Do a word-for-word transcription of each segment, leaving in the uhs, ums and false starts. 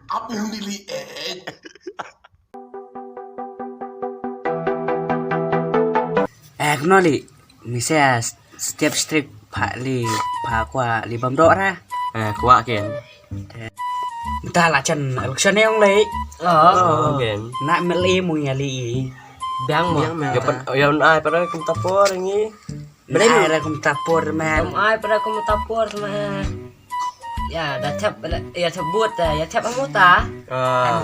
Ap uni li eh. Eh, kumno li? Mise step strip pha li pha kwah li bam doh ra. Eh, kwah ken. Mynta la jan election ne ong lei. Oh, ken. Na M L A mung ïa li i. Biang mo. Biang mo. Ïa pyn, ïa pyn ai para kumta por ngi. Bring ai ra kumta por man. Kum ai para kumta por ma. Ya, da chap, ya chap but, ya chap amuta. Ah,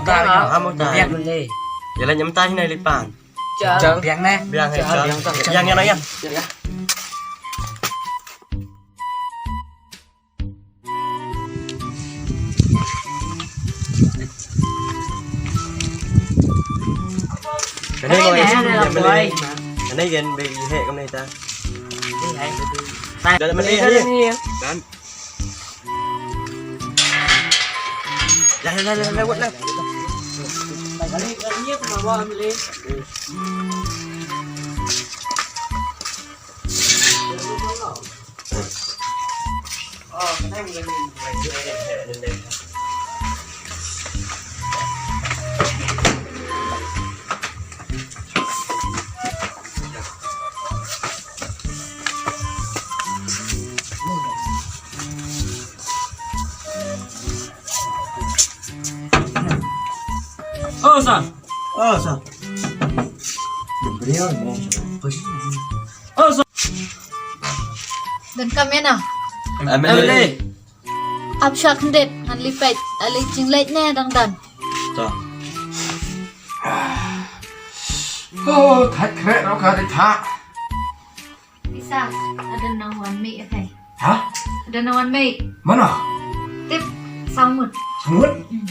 amuta. Biang. Biang. Ïa la nyam ta hi nai lipan. Jang. Biang ne. Biang, jang. Jang, jang, jang. Kane mo, kane mo, kane gen be he kane ta. Dah mana ni? Dan. Dah, dah, dah, dah, dah, dah. Oh, sa. Oh, sa. Oh, sa. Don kam ïa na. M L A. Ap sha khyndiat ngan lipet. Ale jingleit ne dang dan. To. Oh, thait khreh ro ka dei thah. Pisa, ada nang wan mei, okay. Ha? Ada nang wan mei. Mana? Tip, sawmut. Sawmut? Hmm.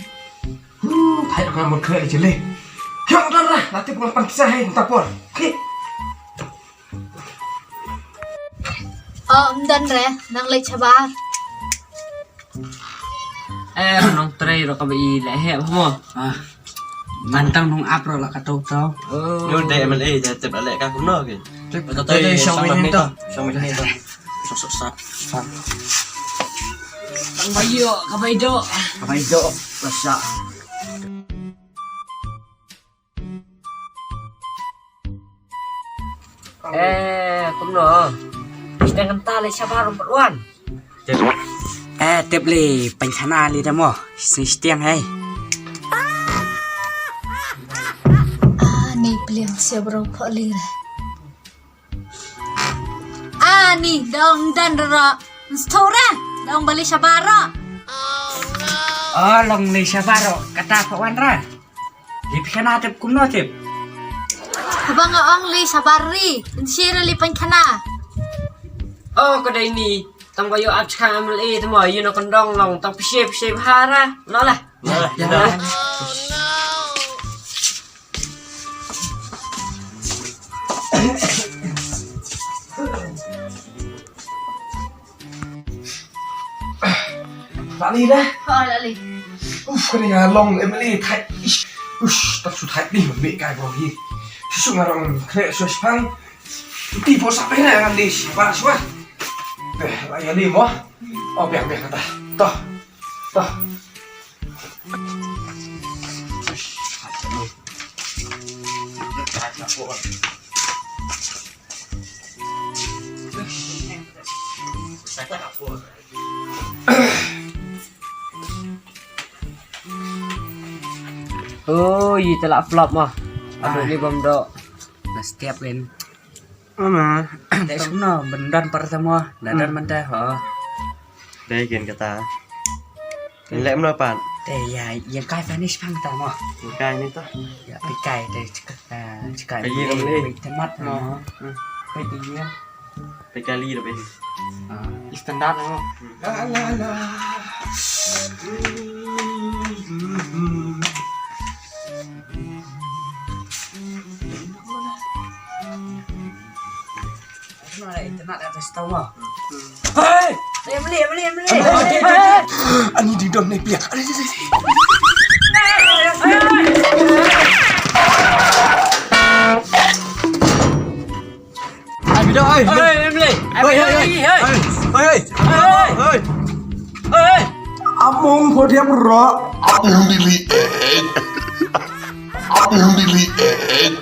Huh, thait ka mut khreh jeli. Hiong dan ra, nanti bukan pan kisah hai, minta por. Okay. Oh, mdan re, nang leit shabar. Eh, nong trei ro ka ba i leh he mo. Ah. Mantang nong ap ro la ka tau tau. Oh. Nyu de M L A de tip ale ka kumno ke. Tip ka tau shong ni to. Shong ni to. Sok sok sak. Sang. Tang bayo ka bai do. Ka bai do. Rasa. Eh, kumno? Kita kan ta le shabar rumput wan. Eh, tip li pynkhana li da mo. Sing stiang hai. Ah, ni pliang sia bro pho li re. Ah, ni dong dan ro. Stora, dong bali shabar ro. Ah, long li shabar ro. Kata pho wan ra. Li pynkhana tip kumno tip. Haba nga ong li shabar ri, nshi ra li pynkhana. Oh, ka dei ni, tang ba ïoh ap chka M L A te mo, ïoh no kondong long, tang pyshe pyshe bha ra, no lah. No lah. Lali dah. Ha, lali. Uf, kane nga long M L A thait. Ish. Ush, tak su thait ni, me kai bro hi. Susu ngarang kre su spang. Ti po sa pe na ngan dis, apa suah. Beh, lagi ni mo. Oh, biang biang kata. Toh. Toh. Oh, yi tela flop mah. Aduh, ni bom dok. Nah, setiap kan. Mama. Tak semua bendan pertama, dadan mentah, ha. Dei ken kata. Lek mno pat. Te ya, yang kai panis pang ta mo. Yang kai ni to. Ya, pikai te cekak, ah, cekak. Pai ye ni, ni. Pai temat mo. Hmm. Pai ye. Pai kali dah pai. Ah. Standard mo. La la la. Hei! Emily, Emily, Emily! Ani di don ni pia. Ani di don. Ai, bida, ai. Hei, Emily! Hei, hei, hei. Hei, hei. Hei, hei. Hei. Am Pung pho thiap ro. Apung dili ek. Apung dili ek.